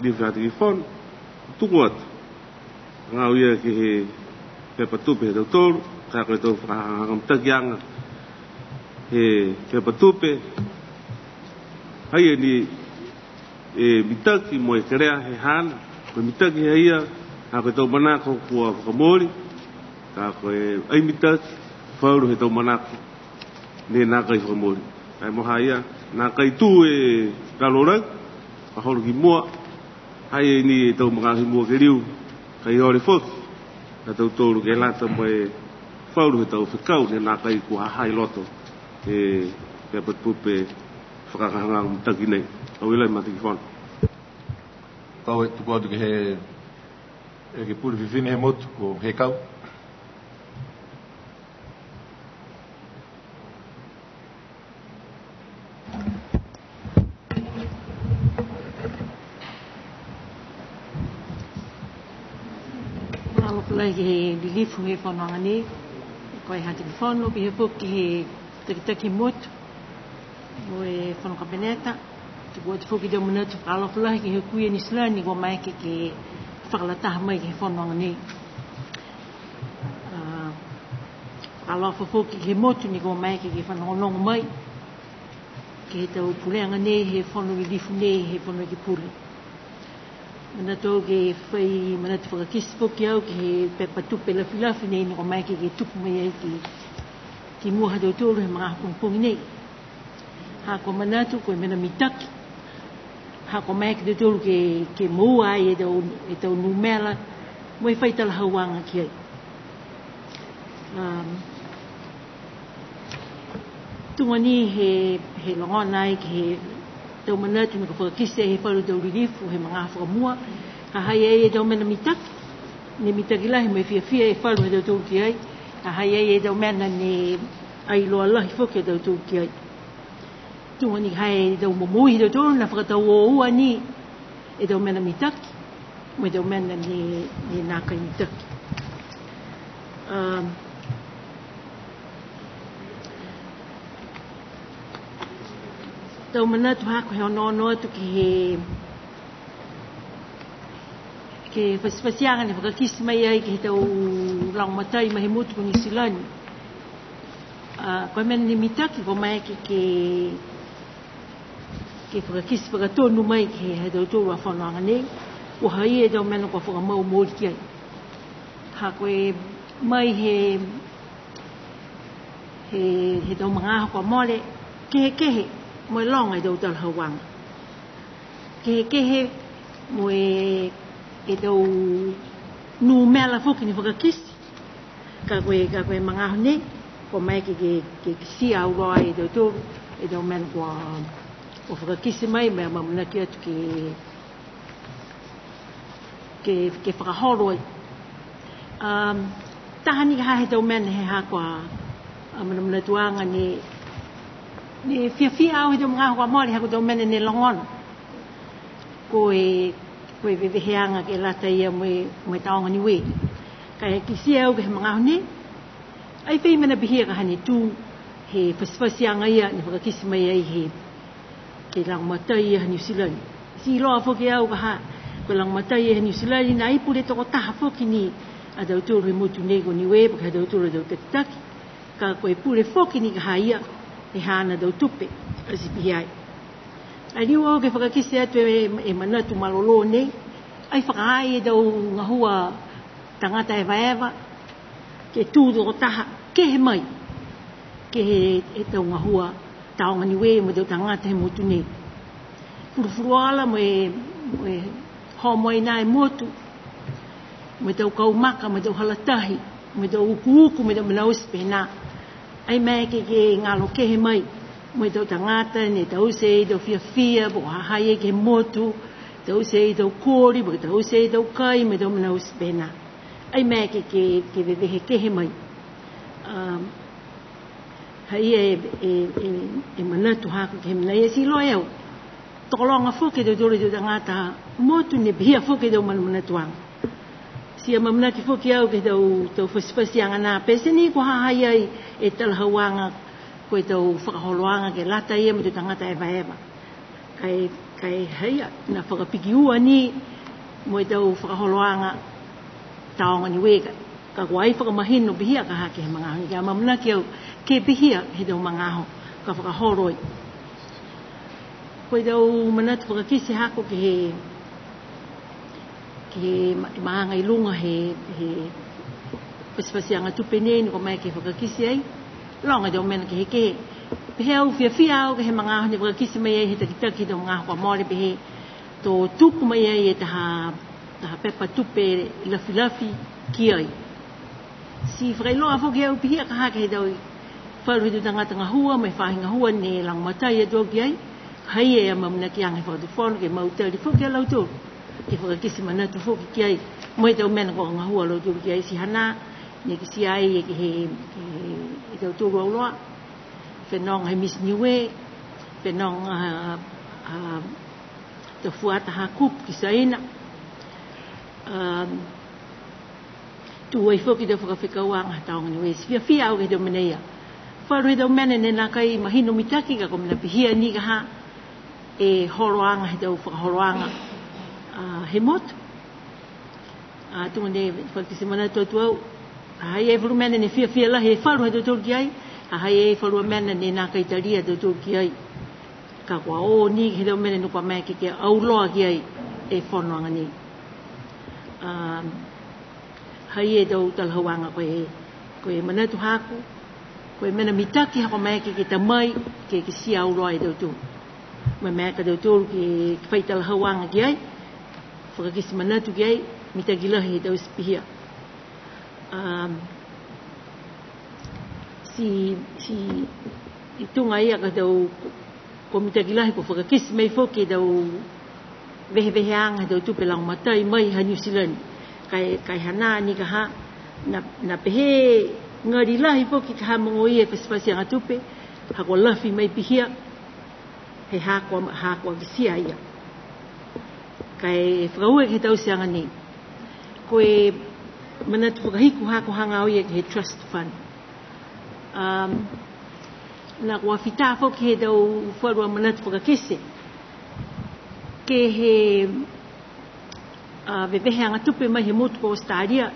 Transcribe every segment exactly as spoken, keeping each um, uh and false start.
Lilifu Fakatufono, tuku atu. Hagaao ia ke he pepa tupe ha tautolu, ka ko e tau fakahagahaga mitakiaga he pepa tupe. Haia ni e mitaki mo e kelea he haana, ko e mitaki haia, ha ko e tau manako kua fakamooli, ka ko e ai mitaki, falu he tau manako ne nākai fakamooli. Ai mo haia, nākai tū e lalo lau, ka holo ki mua, haia ni e tau magaaho i mua ke liu, ka e ole foki, ha tautolu ke lata mo e falu he tau fekau, ne nākai kua ha ha i loto, e pepa tupe fakahagahaga mitaki nei. Au ila e mataki fono. Tau e tuku atu ke he, e ke pule fifine he motu ko Hekau. Alofa lahi ke he lilifu he fonoaga nei, ko e ha tautolu fono, pihia foki ke he takitaki motu, mo e fono kapeneta, tuku atu foki e tau manatu fakaalofa lahi ke he Kuia Niu Silani kua maeke ke fakalataha mai ke he fonoaga nei. A, fakaalofa foki ke he motu ne kua maeke ke fanogonogo mai ke he tau pulega nei, he fono lilifu nei, he fono ekepule. Manatu au ke fai manatu fakakite foki au ke he pepa tupe lafilafi nei ne kua maeke ke tuku mai ai ke, ki mua ha tautolu he magaaho pogipogi nei. Ha kua manatu ko e mena mitaki. Ha kua maeke a tautolu ke, ke moua ai e tau, e tau numela, mo e fai talahauaga ki ai. Um, tuga ni he, he logona ai ke he tau manatu ne kua fakakite he falu tau lilifu he magaaho fakamua, ha ha i ai e tau mena mitaki, ne mitaki lahi mo e fiafia e falu ha tautolu ki ai, ha ha i ai e tau mena ne ai iloa lahi foki a tautolu ki ai. Tuga ni ha e tau momoui ha tautolu ne fakatau o ua ni e tau mena mitaki, mo e tau mena ne, ne nākai mitaki. Um, tau manatu haaku he onoono atu ke he, ke he fatifatiaga ne fakakite mai ai ke he tau lagomatai mai he motu ko Niu Silani. A, ko e mena ne mitaki kua maeke ke, ke fakakite fakatonu mai ke he ha tautolu a fonoaga nei, kua ha ha i ai e tau mena kua fakamau mooli ki ai. Ha ko e mai he, he, he tau magaaho kua mole, kehekehe, mo e loga e tau talahauaga. Kehekehe, mo e, e tau numela foki ne fakakite, ka ko e, ka ko e magaaho nei, kua maeke ke, ke, ke kitia auloa e tautolu, e tau mena kua, kua fakakite mai, mo e amanaki atu ke, ke, ke fakaholo ai. Um, taha ni ka ha he tau mena he haaku a, a manamanatuaga ne, ne fiafia au he tau magaaho kua mole, haaku a tau mena ne logona. Ko e, ko e veveheaga ke lata ia mo e, mo e Tāoga Niue. Ka e kitia au ke he magaaho nei, ai fai mena pihia ka hane tū he fatifatiaga ia ne fakakite mai ai he, ke he lagomatai ia ha Niu Silani. Ti iloa foki au ka ha, ko e lagomatai ia ha Niu Silani, ne ai pule tokotaha foki ni a tautolu he motu nei ko Niue, po ke ha tautolu a tau takitaki. Ka ko e pule foki ni ka ha ia, he haana tau tupe, ati pihia ai. Ai liu au ke fakakite atu e, e manatu malolō nei, ai fakaai e tau gahua tagata evaeva, ke tū tokotaha, kehe mai, ke he, he tau gahua Tāoga Niue mo e tau tagata he motu nei. Fulufuluola mo e, mo e homo ai nā e motu, mo e tau kaumaka, mo e tau hala tahi, mo e tau ukuuku, mo e tau mena oti pehē nā. Ai maeke ke galo kehe mai, mo e tau tagata, ne taute e tau fiafia, po ha ha i ai ke he motu, taute e tau koli, po taute e tau kai, mo e tau mena oti pehē nā. Ai maeke ke, ke, ke vevehe kehe mai. Um, ha ia e, e, e, e manatu haaku ke he mena ia ti iloa e au. Tokologa foki e tautolu e tau tagata motu ne pihia foki e tau manamanatuaga. Ti amanaki foki au ke he tau, tau fatifatiaga nā, pete ni kua ha ha i ai e talahauaga, ko e tau fakaholoaga ke lata ia mo e tau tagata evaeva. Ka e, Ai, haia, na fakapiki ua ni mo e tau fakaholoaga Tāoga Niue ka, ka kua ai fakamahino pihia ka ha ke he magaaho ni, ka e amaamanaki au ke pihia he tau magaaho ka fakaholo ai. Ko e tau manatu fakakite haaku ke he, ke he ma-, maaga i luga he, he fatifatiaga tupe nei, ne kua maeke ke fakakite ai. Loga e tau mena kehekehe. Pehē au fiafia au ke he magaaho ne fakakite mai ai he takitaki he tau magaaho kua mole, pehē to tuku mai ai e taha, taha pepa tupe lafilafi ki ai. Ti fakailoa foki au pihia ka ha ke he tau falu he tau tagata gahua, mo e faahi gahua ne lagomatai atu au ki ai. Haia e amaamanakiaga he fakatufono ke mau tali foki a lautolu ke fakakite manatu foki ki ai. Mo e tau mena kua gahua a lautolu ki ai, ti hanā ne kitia ai e ke he, ke he, e tautolu auloa. Fenoga he Miss Niue, fenoga, a, a, tau fuata ha kupu ki Saina. A, tū ai foki tau fakafekauaga ha Tāoga Niue. Ti fiafia au ke he tau mena ia. Falu he tau mena ne nākai mahino mitaki ka ko e mena pihia ni ka ha e holoaga he tau fakaholoaga, a, he motu. A, tuga ne fakakite manatu atu au. Ha ha i ai falu mena ne fiafia lahi e falu ha tautolu ki ai. Ha ha i ai falu mena ne nākai talia e tautolu ki ai. Ka kua o ni he tau mena ne kua maeke ke auloa ki ai e fonoaga nei. A, ha ha i ai e tau talahauaga ko e, ko e manatu haaku, ko e mena mitaki ha kua maeke ke ta mai, ke, ke kitia auloa e tautolu. Mo e maeke a tautolu ke, ke fai talahauaga ki ai, fakakite manatu ki ai, mitaki lahi he tau ti pihia. A, ti, ti, i tuga ia ka tau, kua mitaki lahi, kua fakakite mai foki e tau veheveheaga he tau tupe lagomatai mai ha New Zealand. Ka e, ka e hanā ni ka ha, na, na pehē gali lahi foki ka ha mogoia e fatifatiaga tupe, ha kua lafi mai pihia, he ha kua, ha kua kitia ia. Ka e fakaaue ke he tauteaga nei. Ko e manatu fakahiku haaku hagaao ia ke he trust fund. Um, na kua fita foki he tau falu a manatu fakakite ke he, a, veveheaga tupe mai he motu ko Australia,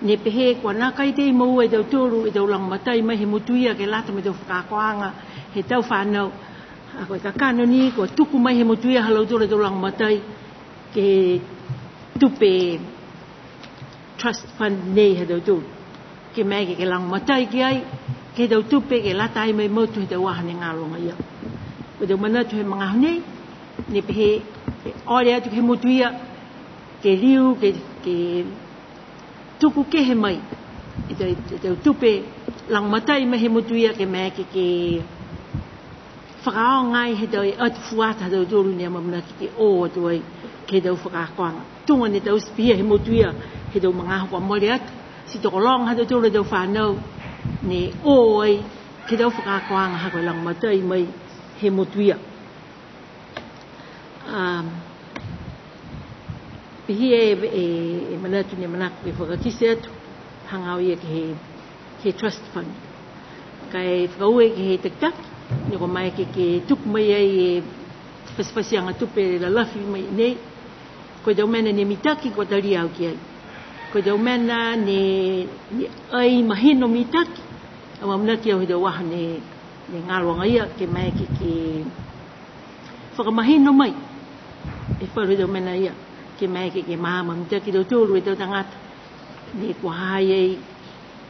ne pehē kua nākai tei moua e tautolu e tau lagomatai mai he motu ia ke lata mo e tau fakaakoaga he tau fanau. A, ko e kakano ni, kua tuku mai he motu ia ha lautolu e tau lagomatai ke he tupe trust fund nei ha tautolu. Ke maeke ke lagomatai ki ai, ke he tau tupe ke lata ai mo e motu he tau aho ne galo agaia. Ko e tau manatu he magaaho nei, ne pehē, ke ole atu ke he motu ia, ke liu, ke, ke tuku kehe mai e tau, e tau tupe lagomatai mai he motu ia ke maeke ke fakaaoga ai he tau e atu fuata ha tautolu ne amaamanaki ke o atu ai ke he tau fakaakoaga. Tuga ne taute pihia he motu ia he tau magaaho kua mole atu, ti tokologa ha tautolu e tau fanau ne o ai ke he tau fakaakoaga ha ko e lagomatai mai he motu ia. Um, pihia e, e, e manatu ne manako ke fakakite atu, hagaao ia ke he, ke he trust fund. Ka e fakaaue ke he takitaki, ne kua maeke ke, ke tuku mai ai e fatifatiaga tupe lalafi mai nei, ko e tau mena ne mitaki kua talia au ki ai. Ko e tau mena ne, ne ai mahino mitaki, amaamanaki au he tau aho ne, ne galo agaia, ke maeke ke, ke fakamahino mai e falu he tau mena ia, ke maeke ke, ke maama mitaki e tautolu e tau tagata ne kua ha ha i ai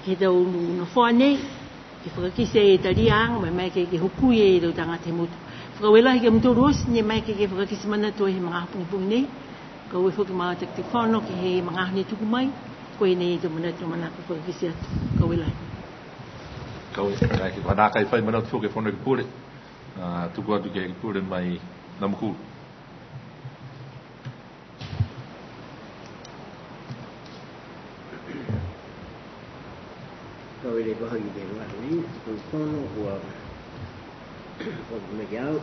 ke he tau nofoa nei, ke fakakite e taliaga, mo e maeke ke, ke hukui e tau tagata he motu. Fakaaue lahi ki a mutolu oti ne maeke ke, ke fakakite manatu he magaaho pogipogi nei. Fakaaue foki ma e Takitaki Fono ke he magaaho ne tuku mai, ko e nei e tau manatu ne manako fakakite atu. Fakaaue lahi. Fakaaue, ka e, ka e nākai fai manatu foki e Fono Ekepule. A, tuku atu ke he Ekepule mai Namukulu. Kau e le paha ki te lua ni, ko e fono kua, kua me ke au.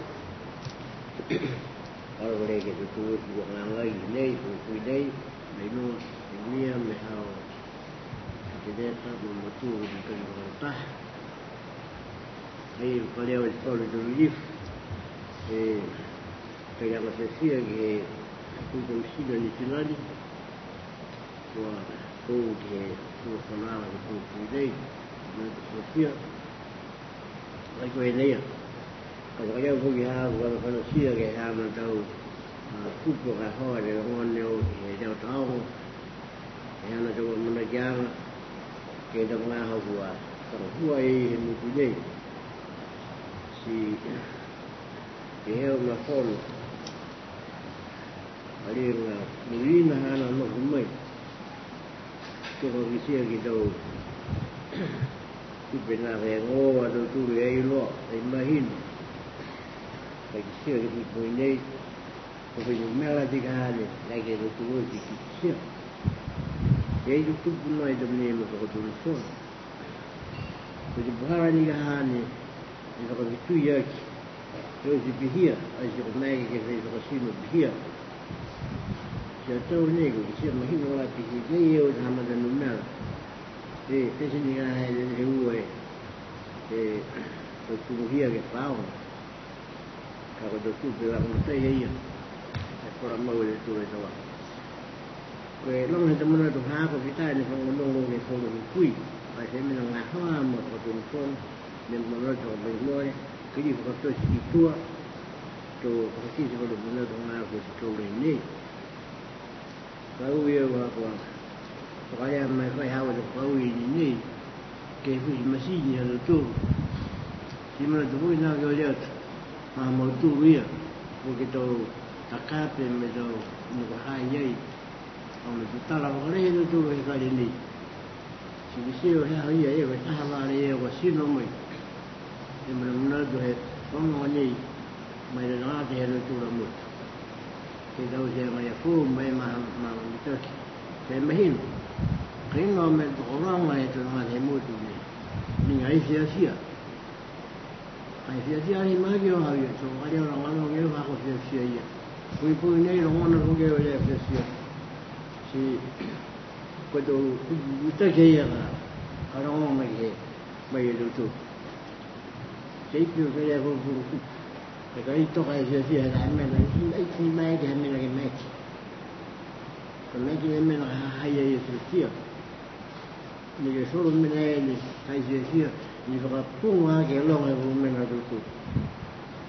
Kau e le ke tutu, kua ngagai nei, kua kui nei, nei no, nei mia me hao. Ke te ta, mo motu, ni ka ni ka ta. Ai, ka leo e tolu, tolu lifu. E, Ia, ko e fiafia ke he tau tau sina Niu Silani, kua o ke he tau fanala ke he tau tau nei, ko e fiafia. Ai ko e nei a. Ka ko e au foki ha, kua fanasia ke he ha ma tau, a, kupu ka hoa le logone o ke he tau tau. E ana tau manakiaga, ke he tau gahoa kua fakahua ai he motu nei. Ti, ke he au ma fono. Aliga, muina haana nofo mai. Toka kitia ke he tau kupu na ke gō a tautolu e iloa, e mahino. Ka kitia ke he kupu nei, ko e numela ti ka hane, nākai ke tautolu ke kitia. Ke he tau kupu nei, tau nei ma fakatonu fono. Ko e puhala ni ka hane, e fakafetui aki. He oti pihia, ai ti ko e maeke ke fai fakatino pihia. Ti a tau nei ko e kitia mahino la pihia, nei e o ha mata numela. E, pete ni ka hane, he ua e, e, ko e tumuhia ke he pao. Ka ko e tau kupu la ko e matai he ia. E kora mau e tau e tau a. Ko e loga he tau manatu ha ko e fita ni fanogonogo ke he falu hukui. Ai he mena gahoa mo e fakatonu fono, ne manatu ko e fainole, ke liu fakatote ki tua, to fakakite falu manatu ha ko e tau nei. Fakaaue au ha kua fakalea mai fai haua tau fakaaue ni nei, ke he futi masini ha tautolu. Ti manatu foki nā ke ole atu, ha mautolu ia, po ke tau takape mo e tau nuka ha i ai. Au ne tutala fakalahi ha tautolu he fale nei. Ti kitia he aho ia e, ko e taha vale e kua tino mai. E manamanatu he fonoaga nei, mai he tagata he tautolu a motu. Ke tau he agaia foou, mai ma, ma mitaki. Ke mahino. Ka e iloa mo e tokologa he tau tagata he motu nei. Ni ai fiafia. Ai fiafia ni ma ke o ha ia, so ka leo logaloga ke o ha ko e fiafia ia. Puipui nei logona foki e fiafia. Ti, ko e tau mitaki ia ka, ka logona ke, mai e tautolu. Ke ipi o ke lea ko e fuluku. He ka i toka e fiafia he taha mena, ai ti mai ke he mena ke maeke. Ka maeke he mena ka ha ha i ai e fiafia. Ni ke solo mena e ni, ka i fiafia, ni fakapuga ke loga e fulu mena tautolu.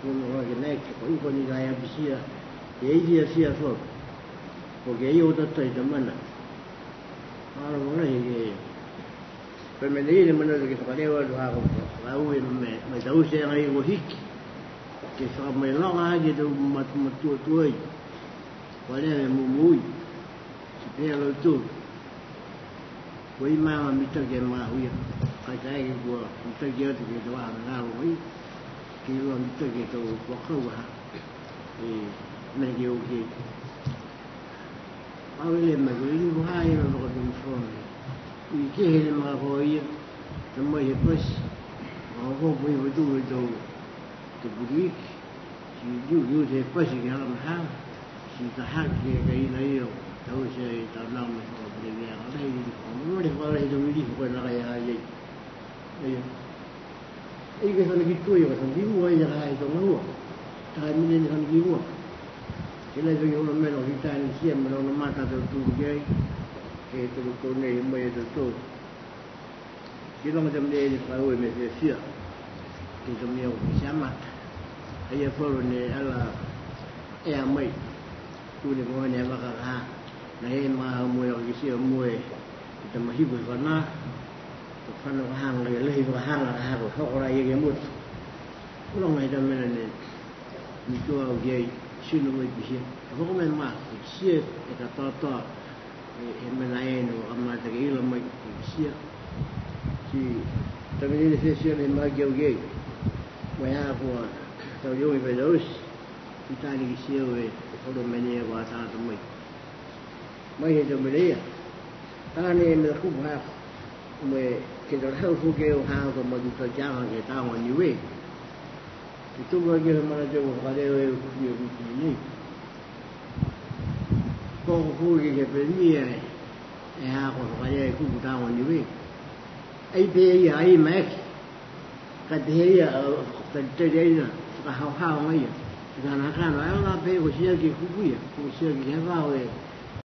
Puga ke maeke, ko i ko ni ka e apisia, ke i fiafia solo. Ko ke i o tatai ta mana. Ala mo lahi ke ia. Ko e mena ia ne manatu ke fakaleo atu ha ko e fakaaue mo e, mo e taute agaia kua hiki. Ke fakamailoga aki e tau matu-, matutua tuai. Kua leva e momoui. Ti pehē a lautolu. Kua i maga mitaki e magaaho ia. Ka e kaeke kua mitaki atu ke he tau vahā magaaho ia. Ke iloa mitaki e tau kua kau ha. E, mena ke o ke. Au e le mai, ko e lilifu ha ia mo e fakatonu fono. I ke he le magafaoa ia, ta mai he pasi, magafaoa po ke he tau, tau puliki, ti liu, liu he pasi ke hala mahala, ti ta hake ke kaina ia, taute e tau nau mo e fakapuleki a, ka lahi lilifu, mo e fakalahi tau lilifu ko e nākai ha i ai. Ia. Ai ke fana ki tua ia, ka fana ki mua ia ka e tau gahua. Taha e milioni fana ki mua. Ke lai fai ki hono mena o Fitani sia mena ona mata tau tū ki ai. Ke tau tau nei mai e tau tau. Ke loga tau mena e fakaaue mo e fiafia. Ke tau mena o Fitani mata. Ai a falu ne ala e a mai. Tū ne mohe ne vaka ka. Na he ma mo e o Fitani mo e. Ke tau mahiku e fana. Ko fana ka haga, ke lahi ka haga, ka haga, hoko la ia ke motu. Loga e tau mena ne, ne tū au ki ai, tino mai pihia. Hoko mai ma, ke sia, e katoatoa, e, e mena e no, ka mata ke ila mai, ke sia. Ti, tau mena ne fiafia ne ma ki au ki ai. Mo e ha kua, tau liogi fai tau si, ki tani ki sia e, e koro mena e kua tata mai. Mai he tau mena ia. Taha ni e mena kupu ha, mo e ke talahau foki e o ha ko e matutakiaga ke he Taoga Niue. Ke tuku aki he mena tau fakaleo e o kupu e o kupu nei. Ko e kupu ke he Palemia e, e ha ko e fakaleo e kupu Taoga Niue. Ai pehē ia, ai maeke. Ka pehē ia, a, ka pehē ia, fakahaohaoaga ia. Ka na ka na, e la pehē ko e siaki kupu ia, ko e siaki he vao e.